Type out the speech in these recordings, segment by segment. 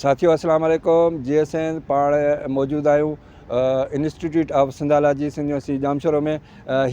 ساٿيو اسلام عليڪم جي ايس اين پاڻ موجود آهيون institute of Sindhology Sindh university Jamshoro ۾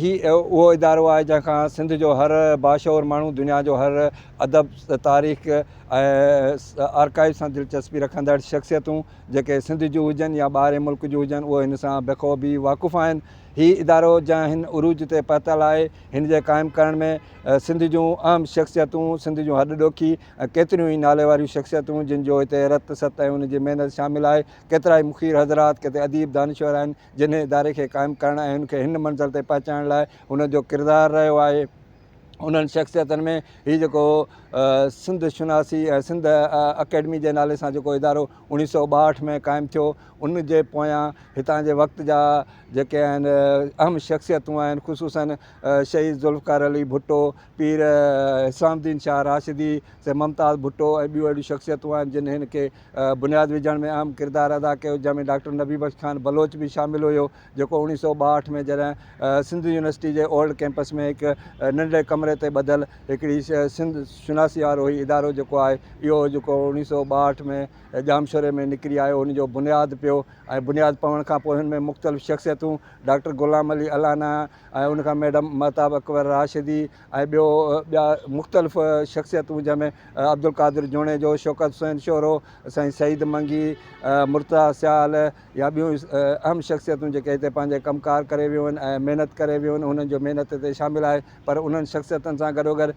هي اهو ادارو آهي جنهن کان سنڌ جو هر باشعور ماڻهو دنيا جو هر ادب تاريخ ۽ آرڪائيو سان دلچسپي رکندڙ شخصيتون جيڪي سنڌ جون هجن يا ٻاهرين ملڪ جون هجن اهي هن سان بخوبي واقف آهن هي ادارو جنهن هن عروج تي پهتل آهي هن جي قائم ڪرڻ ۾ سنڌ جون اهم شخصيتون سنڌ جون هڏ ڏوکي ۽ ڪيتريون ئي نالي واريون شخصيتون جن جو هتي رت ست ۽ ان جي محنت شامل آهي. ڪيترائي مخير حضرات، ڪيترا اديب دانشور آهن جن هن اداري کي قائم ڪرڻ ۽ ان کي هن منزل تي پهچائڻ لاء هن جو ڪردار رهيو آهي. انهن شخصيتن ۾ هي جيڪو سنڌ شناسي ۽ سنڌ اڪيڊمي جي نالي سان جيڪو ادارو اوڻيهه سئو 62 ۾ قائم ٿيو ان جي پويان هتان جي وقت جا جيڪي آهن اهم شخصيتون آهن خصوصاً شهيد ذوالفقار علي ڀٽو، پير حسام الدين شاهه راشدي، سي ممتاز ڀٽو ۽ ٻيون اهڙيون شخصيتون آهن جن هن کي بنياد وجهڻ ۾ اهم ڪردار ادا ڪيو جنهن ۾ ڊاڪٽر نبي بخش خان بلوچ به شامل هيو جيڪو اوڻيهه سئو 62 ۾ جڏهن سنڌ يونيورسٽي جي اولڊ ڪئمپس ۾ هڪ ننڍڙي ڪمري تي ٻڌل هڪڙي سنڌ شناسي وارو هي ادارو جيڪو آهي اهو جيڪو اوڻيهه سئو 62 ۾ ڄامشوري ۾ نڪري آيو ان جو بنياد پيو ۽ بنياد پوڻ کان پوء هن ۾ مختلف شخصيتون ڊاڪٽر غلام علي الانا ۽ ان کان ميڊم مهتاب اڪبر راشدي ۽ ٻيو ٻيا مختلف شخصيتون جنهن ۾ عبدالقادر جوڻيجو، شوڪت حسين شورو، سائين سعيد منگي، مرتضيٰ سيال يا ٻيون اهم شخصيتون جيڪي هتي پنهنجي ڪم ڪار ڪري ويون آهن ۽ محنت ڪري ويون آهن انهن جو محنت هتي شامل آهي پر انهن شخصيتن سان گڏوگڏ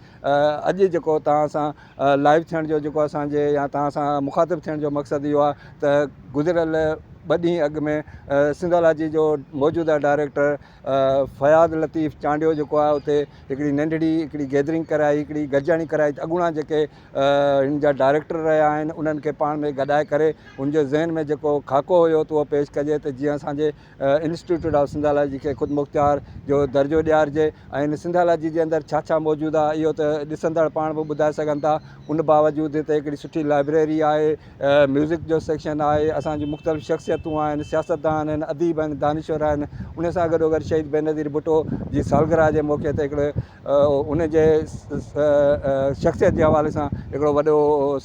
اڄ جيڪو توهان سان لائيو ٿيڻ جو جيڪو اسان جي يا توهان سان مخاطب ٿيڻ جو مقصد اهو آهي ته گذريل ٻه ڏينهن اڳ ۾ سنڌالاجي جو موجوده ڊائريڪٽر فياض لطيف چانڊيو جيڪو آهي اتي هڪڙي ننڍڙي هڪڙي گيدرنگ ڪرائي هڪڙي گڏجاڻي ڪرائي ته اڳوڻا جيڪي هن جا ڊائريڪٽر رهيا آهن انهن کي پاڻ ۾ گڏائي ڪري ان جي ذهن ۾ جيڪو خاڪو هيو ته اهو پيش ڪجي ته جيئن اسانجي انسٽيٽيوٽ آف سنڌالاجي کي خودمختيار جو درجو ڏيارجي ۽ ان سنڌالاجي جي اندر ڇا ڇا موجود آهي اهو ته ڏسندڙ پاڻ به ٻڌائي سگهن ٿا ان باوجود هتي هڪڙي سٺي لائبريري آهي ميوزڪ جو سيڪشن آهي اسان جون مختلف شخصيتون آهن سياستدان آهن اديب آهن دانشور آهن ان سان گڏو گڏ شهيد بينظير ڀٽو جي سالگرهه جي موقعي تي هڪڙي ان جي شخصيت جي حوالي سان هڪڙو وڏو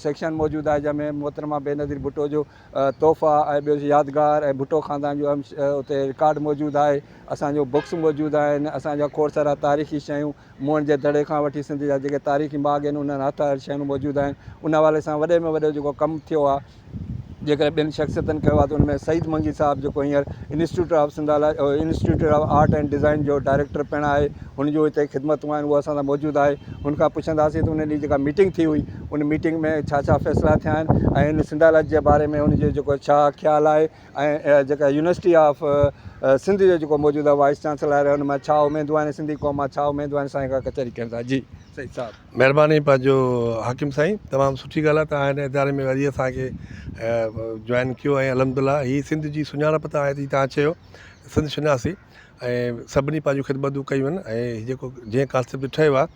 سيڪشن موجود آهي جنهن ۾ محترمه بينظير ڀٽو جو تحفا ۽ ٻيو يادگار ۽ ڀٽو خاندان جو اهم اتي رڪارڊ موجود آهي اسان جو بڪس موجود آهن اسان جا کوڙ سارا تاريخي شيون موهن جي دڙي کان وٺي سنڌ جا جيڪي تاريخي ماڳ آهن انهن هٿ آيل شيون موجود آهن ان حوالي سان وڏي ۾ وڏو جيڪو ڪم ٿيو آهي جيڪڏهن ٻين شخصيتن ڪيو آهي ته ان ۾ سعيد منگي صاحب جيڪو هينئر institute of Sindhology institute of art and design جو ڊائريڪٽر پڻ آهي هن جون هتي خدمتون آهن اهو اسان سان موجود آهي هن کان پڇنداسين ته ان ڏينهن جيڪا ميٽنگ ٿي هئي ان ميٽنگ ۾ ڇا ڇا فيصلا ٿيا آهن ۽ ان سنڌالاجي جي باري ۾ هن جو جيڪو ڇا خيال آهي ۽ جيڪا يونيورسٽي آف سنڌ جو جيڪو موجوده وائيس چانسلر آهي ان مان ڇا اميدون آهن سنڌي قوم مان ڇا اميدون آهن سائين کان ڪچهري ڪيون ٿا جي سيد صاحب. مهرباني پنهنجو حاڪم سائين تمام سٺي ڳالهه آهي توهان هن اداري ۾ وري اسان کي جوائن ڪيو ۽ الحمدلله هي سنڌ جي سڃاڻپ ته آهي توهان چيو سنڌ شناسي ۽ سڀني پنهنجون خدمتون ڪيون آهن ۽ هي جيڪو جنهن ڪانسيپٽ تي ٺهيو آهي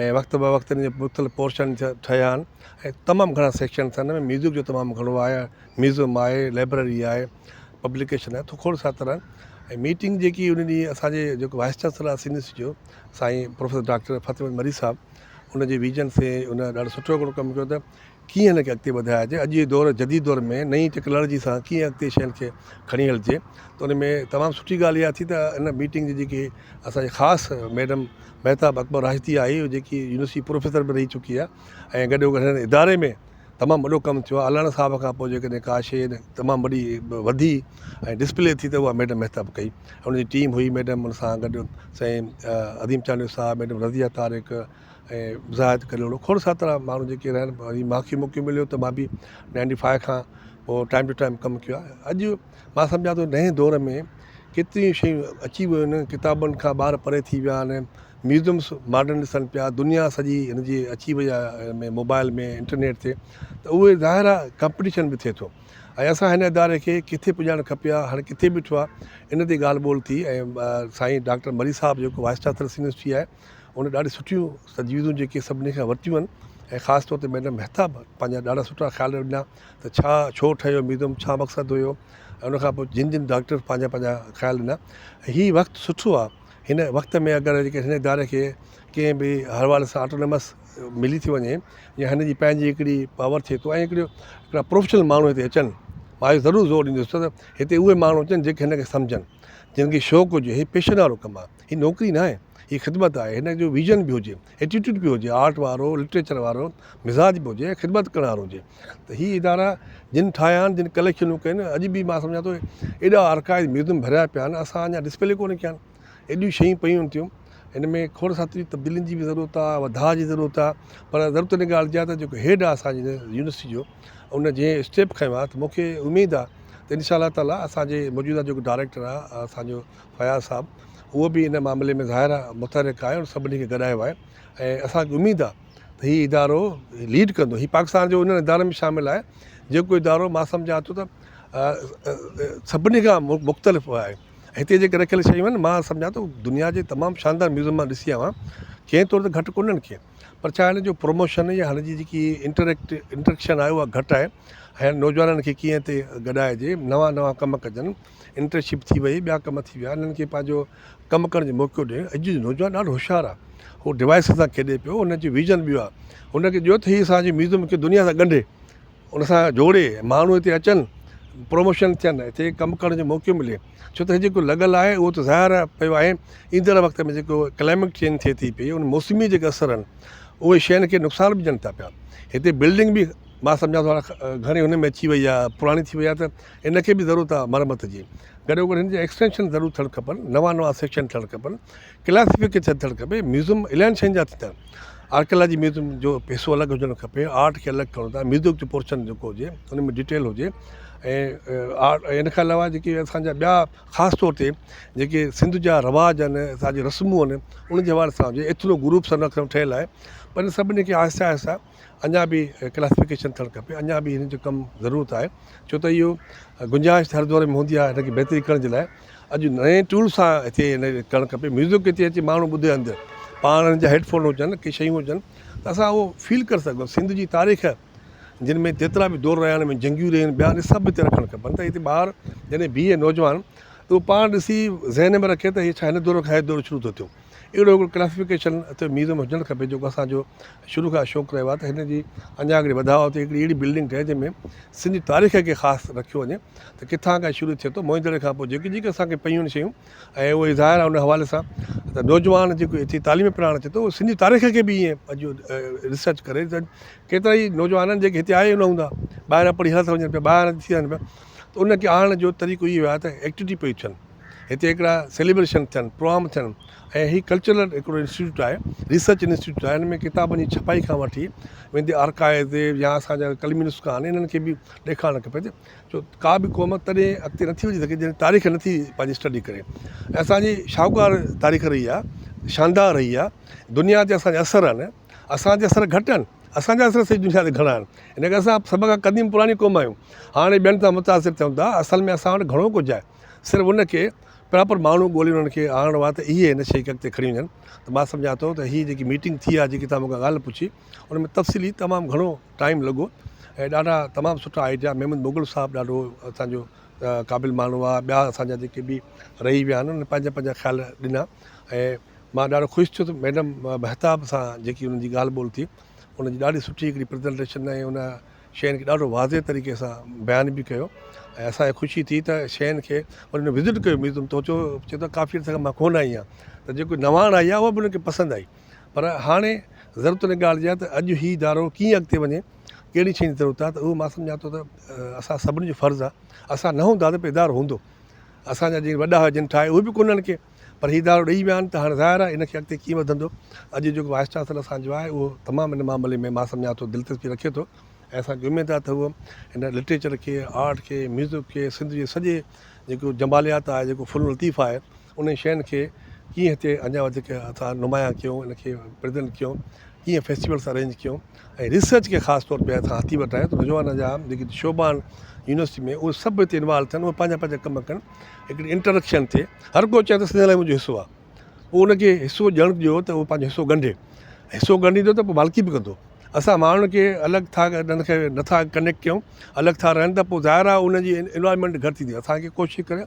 ۽ وقت به وقت ان جا مختلف پورشن ٺهيا آهن ۽ تمام گهڻا سيڪشنس آهن ميوزڪ جو تمام گهڻو آهي ميوزيم آهي لائبريري آهي پبليڪيشن آهي کوڙ سارا طرح ۽ ميٽنگ جيڪي ان ڏينهن اسانجي جيڪو وائس چانسلر آهي سنڌ يونيورسٽي جو سائين پروفيسر ڊاڪٽر فتح محمد مري صاحب ان جي ويزن سي ان ڏاڍو سٺو هڪڙو ڪم ڪيو ته ڪيئن هن کي اڳتي وڌائجي اڄ جي دور جديد دور ۾ نئين ٽيڪنالاجي سان ڪيئن اڳتي شين کي کڻي هلجي ته ان ۾ تمام سٺي ڳالهه اها ٿي ته ان ميٽنگ جي جيڪي اسانجي خاص ميڊم مهتاب اڪبر راشدي آئي جيڪي يونيورسٽي پروفيسر به رهي چڪي آهي ۽ گڏو گڏ هن اداري ۾ تمام وڏو ڪم ٿيو آهي الانا صاحب کان پوء جيڪڏهن ڪا شيء تمام وڏي وڌي ۽ ڊسپلي ٿي ته اها ميڊم مهتاب ڪئي ان جي ٽيم هئي ميڊم ان سان گڏ سائين عظيم چانڊيو صاحب ميڊم رضيه طارق ۽ زاهد ڪلهوڙو کوڙ ساترا ماڻهو جيڪي رهن وري مانکي موقعو مليو ته مان به نائنٽي فائيو کان پوء ٽائيم ٽو ٽائيم ڪم ڪيو آهي اڄ مان سمجهان ٿو نئين دور ۾ ڪيتريون شيون اچي ويون آهن ڪتابن کان ٻار پري ٿي ويا آهن ميوزمس ماڊرن ڏسن پيا دنيا سڄي هن جي اچي وئي آهي هن ۾ موبائل ۾ انٽرنيٽ تي ته اهي ظاهر آهي ڪمپٽيشن به ٿئي ٿو ۽ اسان هن اداري کي ڪٿي پڄائڻ کپي ها هاڻي ڪٿي بيٺو آهي ان تي ڳالهه ٻولهه ٿي ۽ سائين ڊاڪٽر مري صاحب جيڪو وائس چانسلر سنڌ يونيورسٽي آهي ان ڏاڍي سٺيون تجويزون جيڪي سڀني کان ورتيون آهن ۽ خاص طور تي ميڊم مهتاب پنهنجا ڏاڍا سٺا خيال ڏنا ته ڇا ڇو ٺهيو ميوزم ڇا مقصد هيو ۽ ان کان پوء جن جن ڊاڪٽر پنهنجا پنهنجا خيال ڏنا هي وقت سٺو آهي. هن وقت ۾ اگر جيڪي هن اداري کي ڪنهن به حوالي سان آٽونومس ملي ٿي وڃي يا هن جي پنهنجي هڪڙي پاور ٿئي ٿو ۽ هڪڙو هڪڙا پروفيشنل ماڻهو هتي اچن، مان اهو ضرور زور ڏيندس ته هتي اهي ماڻهو اچن جيڪي هن کي سمجهن، جن کي شوق هجي. هي پيشن وارو ڪم آهي، هي نوڪري ناهي، هي خدمت آهي. هن جو ويزن به هجي، ايٽيٽيوڊ به هجي، آرٽ وارو، لٽريچر وارو مزاج به هجي ۽ خدمت ڪرڻ وارو هجي. ته هي ادارا جن ٺاهيا آهن، جن ڪليڪشنون ڪيون آهن، اڄ به مان سمجهان ٿو ايڏا آرڪائيو ميوزيم ڀريا پيا آهن، اسان اڃا ڊسپلي ڪونه ڪيا آهن. ايڏيون شيون پيون آهن ٿيون، هن ۾ کوڙ ساتري تبديلين جي به ضرورت آهي، وڌاء جي ضرورت آهي، پر ضرورت ان ڳالهه جي آهي ته جيڪو هيڊ آهي اسان جي يونيورسٽي جو ان جنهن اسٽيپ کنيو آهي ته مون کي اميد آهي ته انشاء الله تعاليٰ اسان جي موجوده جيڪو ڊائريڪٽر آهي اسان جو فياض صاحب اهو به ان معاملي ۾ ظاهر آهي متحرڪ آهي ان سڀني کي گڏايو آهي ۽ اسان کي اميد آهي ته هي ادارو ليڊ ڪندو. هي پاڪستان جو انهن ادارن ۾ شامل آهي جيڪو ادارو مان سمجهان ٿو ته سڀني کان مختلف آهي. هتي جيڪي رکيل شيون آهن مان سمجهان ٿو دنيا جي تمام شاندار ميوزم مان ڏسي آيو آهيان ڪنهن طور تي گهٽ ڪونهن ڪي پر ڇا هن جو پروموشن يا هن جي جيڪي انٽريڪٽ انٽريڪشن آهي اها گهٽ آهي ۽ نوجوانن کي ڪيئن هتي گڏائجي نوان نوان ڪم ڪجن انٽرنشپ ٿي وئي ٻيا ڪم ٿي ويا انهن کي پنهنجو ڪم ڪرڻ جو موقعو ڏي. اڄ جو نوجوان ڏاڍو هوشيار آهي هو ڊوائس سان کيڏي پيو هن جو ويزن ٻيو آهي هن کي ڏيو ته هي اسان جي ميوزم کي دنيا سان ڳنڍي ان سان جوڙي ماڻهو هتي اچن پروموشن ٿين هتي ڪم ڪرڻ جو موقعو ملي ڇو ته هي جيڪو لڳل آهي اهو ته ظاهر پيو آهي ايندڙ وقت ۾ جيڪو ڪلائميٽ چينج ٿئي ٿي پئي ان موسمي جيڪي اثر آهن اهي شين کي نقصان به ڏين ٿا پيا هتي بلڊنگ به مان سمجهان ٿو گهڻي هن ۾ اچي وئي آهي پراڻي ٿي وئي آهي ته ان کي به ضرورت آهي مرمت جي گڏو گڏ هن جا ايڪسٽينشن ضرور ٿيڻ کپن نوان نوان سيڪشن ٿيڻ کپن ڪلاسيفڪيشن ٿيڻ کپي ميوزم الاهين شين جا ٿيندا آهن آرڪيالاجي ميوزم جو حصو الڳ هجڻ کپي آرٽ کي الڳ ڪرڻو ٿا ميوزڪ جو پورشن جيڪو هجي ان ۾ ڊيٽيل هجي ۽ آرٽ ان کان علاوه جيڪي اسانجا ٻيا خاص طور تي جيڪي سنڌ جا رواج آهن اسانجي رسمون آهن ان جي حوالي سان هجي ايٿنو گروپس ان کان ٺهيل آهي پر سڀني کي آهستي آهستي اڃا به ڪلاسيفڪيشن ٿيڻ کپي اڃا به هن جو ڪم ضرورت آهي ڇو ته اهو گنجائش هر دور ۾ هوندي آهي هن کي بهتري ڪرڻ جي لاء اڄ نئين ٽول سان هتي هن کي ڪرڻ کپي ميوزڪ هتي اچي ماڻهو ٻڌي اندر پاڻ هن جا هيڊ فون هجن ڪي شيون هجن ته اسان اهو فيل ڪري سگهون سنڌ جي تاريخ جن ۾ جيترا به دور رهيا آهن جنگيون رهيون آهن ٻيا آهن سڀ هتي رکڻ کپن ته هتي ٻار جڏهن بيهي نوجوان ته اهو پاڻ ڏسي ذهن ۾ رکي ته هي ڇا هن دور کان هي دور شروع ٿو ٿيو اهڙو هڪڙو ڪلاسيفڪيشن اتي ميوزم هجڻ کپي جيڪو اسان جو شروع کان شوق رهيو آهي ته هن جي اڃا اڳڙي وڌاء ٿئي هڪڙي اهڙي بلڊنگ ٺهي جنهن ۾ سنڌ جي تاريخ کي خاص رکيو وڃي ته ڪٿان کان شروع ٿئي ٿو موهين دڙي کان پوء جيڪي جيڪي اسان کي پيون آهن شيون ۽ اهي ظاهر آهي ان حوالي سان ته نوجوان جيڪو هتي تعليم پرائڻ اچي ٿو اهو سنڌ جي تاريخ کي به ائين اڄ ريسرچ ڪري ته ڪيترا ئي نوجوان آهن جيڪي هتي آيا ئي نه هوندا ٻاهران پڙهي هليا ٿا وڃن پيا ٻاهران ٿي وڃن پيا ته ان کي آڻڻ جو طريقو اهو آهي ته ايڪٽيوٽي پئي ٿين هتي هڪڙا سيليبريشن ٿين پروگرام ٿين ۽ هي ڪلچرل هڪڙو انسٽيٽيوٽ آهي ريسرچ انسٽيٽيوٽ آهي هن ۾ ڪتابن جي ڇپائي کان وٺي ويندي آرڪائيو تي يا اسان جا قلمي نسخا آهن انهن کي به ڏيکارڻ کپي ته ڇو ڪا به قوم تڏهن اڳتي نٿي وڌي سگهي جڏهن تاريخ نٿي پنهنجي اسٽڊي ڪري ۽ اسانجي شاهوڪار تاريخ رهي آهي شاندار رهي آهي دنيا تي اسانجا اثر آهن اسانجا اثر گهٽ آهن اسان جا اثر سڄي دنيا تي گهڻا آهن ان ڪري اسان سڀ کان قديم پراڻي قوم آهيون هاڻي ٻين تان متاثر ٿيون ٿا اصل ۾ اسان وٽ گهڻو ڪجهه آهي صرف ان کي پراپر ماڻهو ڳولي انهن کي آڻڻو آهي ته اهي هن شيء کي اڳتي کڻي وڃن ته مان سمجهان ٿو ته هي جيڪي ميٽنگ ٿي آهي جيڪي توهان مون کان ڳالهه پڇي ان ۾ تفصيلي تمام گهڻو ٽائيم لڳو ۽ ڏاڍا تمام سٺا آئيڊيا محمد مغل صاحب ڏاڍو اسانجو قابل ماڻهو آهي ٻيا اسانجا جيڪي به رهي ويا آهن انهن پنهنجا پنهنجا خيال ڏنا ۽ مان ڏاڍو خوش ٿيس ميڊم مهتاب سان جيڪي انهن جي ڳالهه ٻولهه ٿي ان جي ڏاڍي سٺي هڪڙي پرزنٽيشن ۽ ان شين کي ڏاڍو واضح طريقي سان بيان به ڪيو ۽ اسان کي خوشي ٿي ته شين کي وري ان وزٽ ڪيو ميوزم ته چيو چي ٿو ڪافي عرصي کان مان ڪونه آئي آهيان ته جيڪو نواڻ آئي آهي اها به ان کي پسند آئي پر هاڻي ضرورت ان ڳالهه جي آهي ته اڄ هي ادارو ڪيئن اڳتي وڃي ڪهڙي شين جي ضرورت آهي ته اهو مان سمجهان ٿو ته اسان سڀني جو فرض آهي اسان نه هوندا ته ادارو هوندو اسان جا جيڪي وڏا هئا جن ٺاهي اهي به ڪونهن ڪي پر هي ادارو ڏئي ويا آهن ته هاڻي ظاهر آهي ان کي اڳتي ڪيئن وڌندو. اڄ جيڪو وائيس چانسلر اسان جو آهي اهو تمام ان معاملي ۾ مان سمجهان ٿو دلچسپي رکي ٿو ۽ اسان کي اميد آهي ته هو هن لٽريچر کي، آرٽ کي، ميوزڪ کي، سنڌ جي سڄي جيڪو جماليات آهي، جيڪو فنون لطيف آهي انهن شين کي ڪيئن هتي اڃا وڌيڪ اسان نمايان ڪيون، ان کي پريزنٽ ڪيون، ڪيئن فيسٽيولس ارينج ڪيون ۽ ريسرچ کي خاص طور تي اسان هٿي وٺرايون ته نوجوانن جا جيڪي شعبا آهن يونيورسٽي ۾ اهي سڀ هتي انوالو ٿين اهي پنهنجا پنهنجا ڪم ڪن هڪڙي انٽريڪشن ٿئي هر ڪو چئي ته سنڌ لاء منهنجو حصو آهي پوء ان کي حصو ڏيڻ ڏيو ته اهو پنهنجو حصو ڳنڍي حصو ڳنڍيندو ته پوء مالڪي به ڪندو اسان ماڻهن کي الڳ ٿا انهن کي نٿا ڪنيڪٽ ڪيون الڳ ٿا رهن ته پوء ظاهر آهي ان جي انوائرمينٽ گهٽ ٿيندي اسانکي ڪوشش ڪري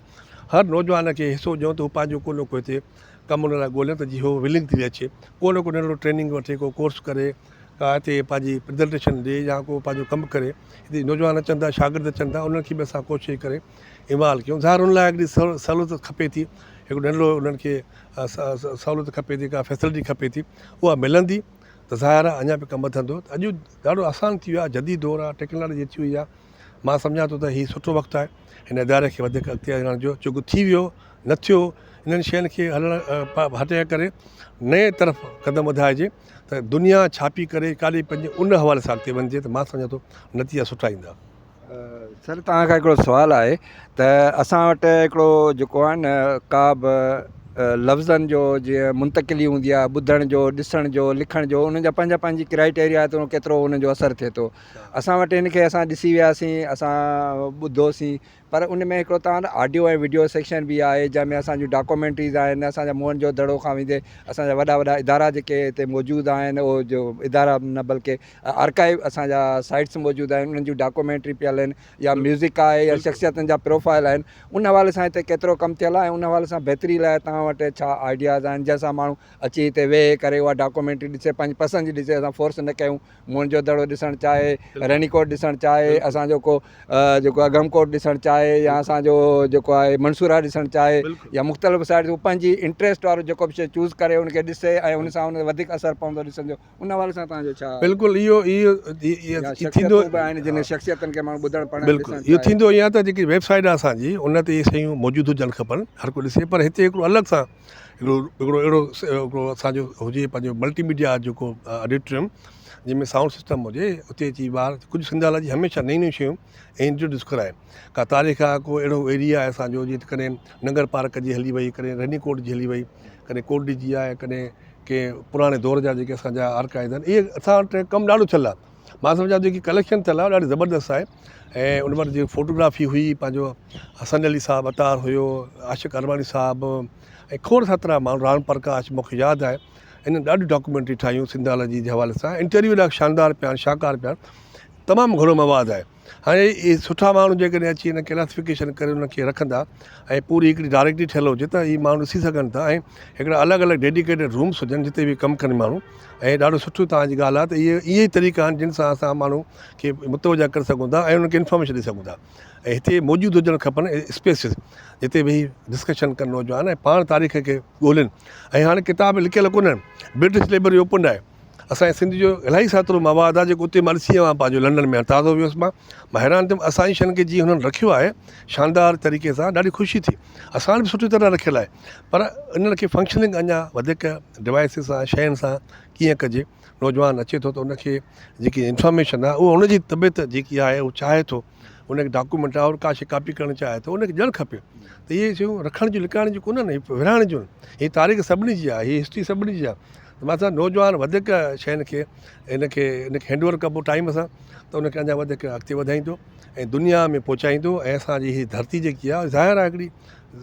هر نوجوان کي حصو ڏيون ته هو پنهنجو ڪو نه ڪو هتي ڪم ان لاء ڳوليون ته جيئن هو ولنگ ٿي اچي ڪو نه ڪو ننڍڙو ٽريننگ وٺي ڪو ڪورس ڪري ڪا هتي پنهنجي پريزنٽيشن ڏي يا ڪو پنهنجو ڪم ڪري هتي نوجوان اچن ٿا شاگرد اچن ٿا انهن کي به اسان ڪوشش ڪري انوالو ڪيون ظاهر ان لاء هڪڙي سهولت کپي ٿي هڪڙو ننڍڙو انهن کي سهولت کپي ٿي ڪا فيسلٽي کپي ٿي اها ملندي ته ظاهر آهي اڃا به ڪم وڌندو ته اڄ ڏاڍو آسان ٿي ويو آهي جديد دور آهي ٽيڪنالاجي اچي وئي آهي مان سمجهان ٿو ته هي سٺو وقت آهي هن اداري کي وڌيڪ اڳتي هلائڻ جو جيڪو ٿي ويو نه ٿيو انهن شين کي هلڻ هٽائي ڪري نئين طرف قدم وڌائجي ته دنيا ڇا پئي ڪري ڪاڏي پنهنجي ان حوالي سان اڳتي وڃجي ته مان سمجهان ٿو نتيجا سٺا ايندا. سر توهان کان هڪڙو سوال آهي ته اسان وٽ هڪڙو جيڪو آهي نه ڪا به لفظن جو جيئن منتقلي هوندي آهي ٻڌڻ جو ڏسڻ جو لکڻ جو انهن جا پنهنجا پنهنجي ڪرائيٽيريا آهي ته ڪيترو انهن جو اثر ٿئي ٿو اسان وٽ هن کي اسان ڏسي وياسين اسان ٻڌوسين پر ان ۾ هڪڙو توهان وٽ آڊيو ۽ وڊيو سيڪشن به آهي جنهن ۾ اسان جون ڊاڪومينٽريز آهن اسان جا موهن جو دڙو کان ويندي اسان جا وڏا وڏا ادارا جيڪي هتي موجود آهن اهو جو ادارا نه بلڪه آرڪائيو اسان جا سائيٽس موجود آهن انهن جون ڊاڪومينٽري پيل آهن يا ميوزڪ آهي يا شخصيتن جا پروفائل آهن ان حوالي سان هتي ڪيترو ڪم ٿيل آهي ۽ ان حوالي سان بهتري لاء توهان وٽ ڇا آئيڊياز آهن جنهن سان ماڻهو اچي هتي ويهي ڪري اها ڊاڪومينٽري ڏسي پنهنجي پسند جي ڏسي اسان فورس نه ڪيون موهن جو دڙو ڏسڻ چاهي رني ڪوٽ ڏسڻ چاهي اسان جو ڪو جيڪو اگهم ڪوٽ ڏسڻ چاهي يا اسان جو جيڪو آهي منصوره ڏسڻ چاهي يا مختلف سائيٽ پنهنجي انٽريسٽ وارو جيڪو به شي چوز ڪري ان کي ڏسي ۽ ان سان ان وڌيڪ اثر پوندو ڏسڻ جو ان حوالي سان توهان جو ڇا بلڪل اهو اهو ٿيندو به آهن جن شخصيتن کي ماڻهو ٻڌڻ پڙهڻ بلڪل اهو ٿيندو ائين آهي ته جيڪي ويب سائيٽ آهي اسان جي ان تي اهي شيون موجود هجڻ کپن هر ڪو ڏسي پر هتي هڪڙو الڳ سان هڪڙو هڪڙو اهڙو هڪڙو اسانجو هجي پنهنجو ملٽي ميڊيا جيڪو آڊيٽوريم جنهن ۾ سائونڊ سسٽم هجي اتي اچي ٻار ڪجهه سنڌالاجي هميشه نيون نيون شيون انٽروڊيوس ڪرائي ڪا تاريخ آهي ڪو اهڙو ايريا آهي اسانجو جيئن ڪڏهن ننگر پارڪ جي هلي وئي ڪڏهن رني ڪوٽ جي هلي وئي ڪڏهن ڪوٽ ڏجي آهي ڪڏهن ڪي پراڻي دور جا جيڪي اسانجا آرڪائيز آهن اهي اسان وٽ ڪم ڏاڍو ٿيل آهي مان سمجهان ٿو جيڪي ڪليڪشن ٿيل آهي ڏاڍي زبردست آهي ۽ ان وقت جيڪي فوٽوگرافي هئي پنهنجو حسن علي صاحب عطار هيو عاشق ارواڻي صاحب ۽ کوڙ ساترا ماڻهو رام پرڪاش مون کي ياد آهي انهن ڏاڍيون ڊاڪيومينٽري ٺاهيون سنڌالاجي جي حوالي سان انٽرويو ڏاڍا شاندار پيا آهن شاهڪار پيا آهن تمام گهڻو مواد آهي هاڻي اهي سٺا ماڻهو جيڪڏهن اچي ان ڪلاسفڪيشن ڪري ان کي رکندا ۽ پوري هڪڙي ڊائريڪٽري ٺهيل هجي ته هي ماڻهو ڏسي سگهن ٿا ۽ هڪڙا الڳ الڳ ڊيڊيڪيٽيڊ رومس هجن جتي به ڪم ڪن ماڻهو ۽ ڏاڍو سٺو توهان جي ڳالهه آهي ته اهي اهي ئي طريقا آهن جن سان اسان ماڻهو کي متوجه ڪري سگهون ٿا ۽ انهن کي انفارميشن ڏئي سگهون ٿا ۽ هتي موجود هجڻ کپن اسپيسز جتي ويهي ڊسڪشن ڪن نوجوان ۽ پاڻ تاريخ کي ڳولين ۽ هاڻي ڪتاب لکيل ڪونهن برٽش لائبريري اوپن آهي اسان جي سنڌ جو الاهي ساترو مواد آهي جيڪو اتي مان ڏسي آيو آهيان پنهنجو لنڊن ۾ تازو ويس مان مان حيران ٿيم اسان جي شين کي جيئن هنن رکيو آهي شاندار طريقي سان ڏاڍي خوشي ٿي اسان وٽ به سٺي طرح رکيل آهي پر انهن کي فنڪشننگ اڃا وڌيڪ ڊوائسز سان شين سان ڪيئن ڪجي نوجوان اچي ٿو ته ان کي جيڪي انفارميشن آهي اهو ان جي طبيعت جيڪي آهي اهو چاهي ٿو ان کي ڊاڪومينٽ آهي ڪا شي ڪاپي ڪرڻ چاهي ٿو ان کي ڏيڻ کپي ته اهي شيون رکڻ جون لڪائڻ جون ڪونهن ورهائڻ جون هي تاريخ سڀني جي آهي هي هسٽري سڀني جي آهي ته مان چوان نوجوان وڌيڪ شين کي ان کي ان کي هينڊ اوور ڪبو ٽائيم سان ته ان کي اڃا وڌيڪ اڳتي وڌائيندو ۽ دنيا ۾ پهچائيندو ۽ اسانجي هي ڌرتي جيڪي آهي ظاهر آهي هڪڙي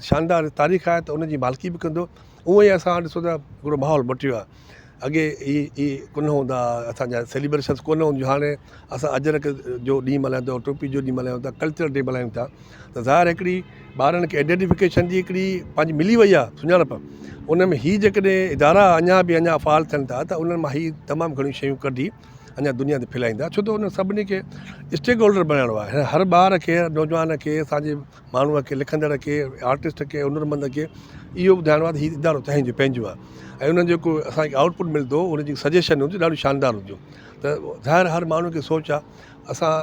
شاندار تاريخ آهي ته ان جي مالڪي به ڪندو اونئن ئي اسان ڏسو ته هڪڙو ماحول مٽيو آهي اڳي هي هي ڪونه هوندا هئا اسان جا سيليبريشنس ڪونه هونديون هاڻي اسان اجرڪ جو ڏينهن ملهايون ٿا ٽوپي جو ڏينهن ملهايون ٿا ڪلچرل ڊي ملهايون ٿا ته ظاهر هڪڙي ٻارن کي آئيڊينٽيفڪيشن جي هڪڙي پنهنجي ملي وئي آهي سڃاڻپ ان ۾ هي جيڪڏهن ادارا اڃا به اڃا فعال ٿين ٿا ته انهن مان هي تمام گهڻيون شيون ڪڍي اڃا دنيا تي ڦهلائيندا ڇو ته انهن سڀني کي اسٽيڪ هولڊر بڻائڻو آهي هر ٻار کي نوجوان کي اسانجي ماڻهوء کي لکندڙ کي آرٽسٽ کي هنرمند کي اهو ٻڌائڻو آهي ته هي ادارو تنهن جو پنهنجو آهي ۽ انهن جيڪو اسانکي آئوٽ پٽ ملندو ان جي سجيشن هوندي ڏاڍو شاندار هونديون ته ظاهر هر ماڻهو کي سوچ آهي اسان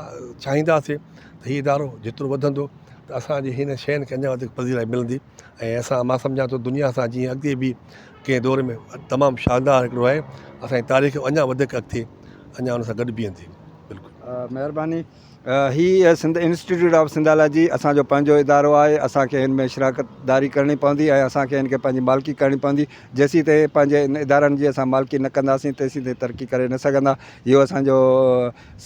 چاهينداسين ته هي ادارو جيترو وڌندو ته اسانجي هن شين کي اڃا وڌيڪ پذيرائي ملندي ۽ اسان مان سمجهان ٿو دنيا سان جيئن اڳتي به ڪنهن دور ۾ تمام شاندار هڪڙو آهي اسانجي تاريخ اڃا وڌيڪ اڳتي اڃا ان سان گڏ بيهندي بلڪل. مهرباني. هي سنڌ انسٽيٽيوٽ آف سنڌالاجي اسان جو پنهنجو ادارو آهي اسان کي هن ۾ شراڪت داري ڪرڻي پوندي ۽ اسان کي هن کي پنهنجي مالڪي ڪرڻي پوندي جيسين تائين پنهنجي ان ادارن جي اسان مالڪي نه ڪنداسين تيسين تائين ترقي ڪري نه سگهندا اهو اسان جو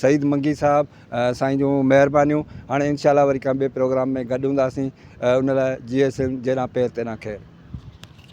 سعيد منگي صاحب سائين جون مهربانيون هاڻي انشاء الله وري ڪنهن ٻئي پروگرام ۾ گڏ هونداسين ان لاء جيئي سنڌ جيڏانهن پير تيڏانهن خير.